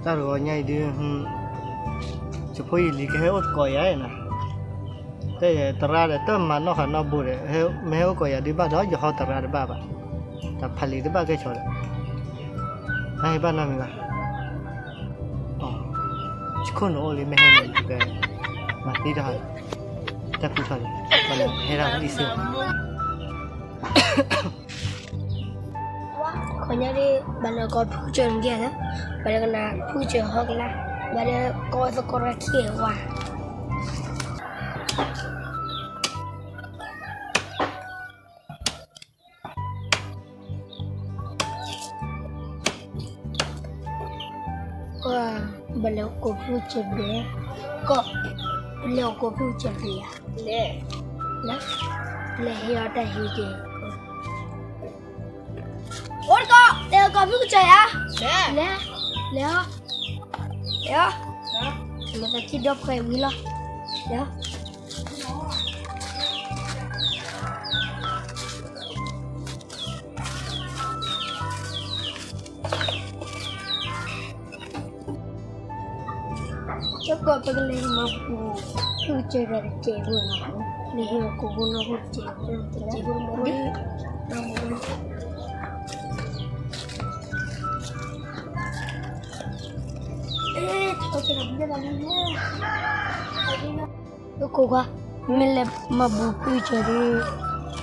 တၢ်တဂီၤညါအံၤဒုး ယဖိယလံၤကဟဲအိၣ်သကိးယၤနီၤ, တဲယသရၣ်ဒီး တမၤနီၣ်ဃာ်နီၣ်ဘိဒီး မ့ၢ်ဟဲအိၣ်သကိးယၤဒုးဘၣ်ဒီး ယဟီသရၣ်တဘၣ်ဘၣ်, တၢ်ဖးလံာ်တဘၣ်ကဲဆိးဒီး, တၢ်ဟ့ၣ်ဘၣ်နီတမံၤဘၣ်, ဆံခိၣ်နအိၣ်လံ မ့ၢ်ဟဲန့ၣ် မၤသံတၢ်ဟီဒီး, တၢ်ကူၣ်ထီၣ်လံ, ဟဲဒၣ်အံၤစ့ၢ် ခီညါဒ် ဘၣ်နကိးဖုကစၢၢ်နကဲလၢ, ဘၣ်ဒီးကနၣ်ဖုကစၢၢ်ဟီကလါ, ဘၣ်ဒီးကိးသကိးတၢ်ခံဝါ, ဘၣ်လဲၤကိးဖုကစၢၢ်ဘျဲၣ်, ကီၢ်, ဘၣ်လဲၤကိးဖုကစၢၢ်ဘျဲၣ်ဧါ, လဲၤ, လဲၤဟ့ၣ်အီၤတၢ်ဟ့ၣ်က့ၤ အိၣ်တကီၢ်, လဲၤကိးဖုကစၢၢ်ဧါ, လဲၤ, လဲၤအီၤ, လဲၤအီၤ, မ့ၢ်တၢ်ခံဒီဖှဲဝံၤလီၤ, လဲၤအီၤ တကီၢ်ပကလဲၤမၤပူၤ ဖုကစၢၢ်ဒီးတစဲးဖိနီၤ, လဲၤဟ့ၣ်အီၤကိးဖိနီၢ်ဖိတစဲးဖိ, တစဲးဖိမ့ၢ်, အခိၣ်ခွါ, မ့ၢ်လဲၤမၤပူၤဖုကစၢၢ်ဒီး,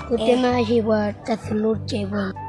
ပတဲမ့ၢ်ဟ့ၣ်ပှၤတၢ်သလိတစဲးဖိန့ၣ်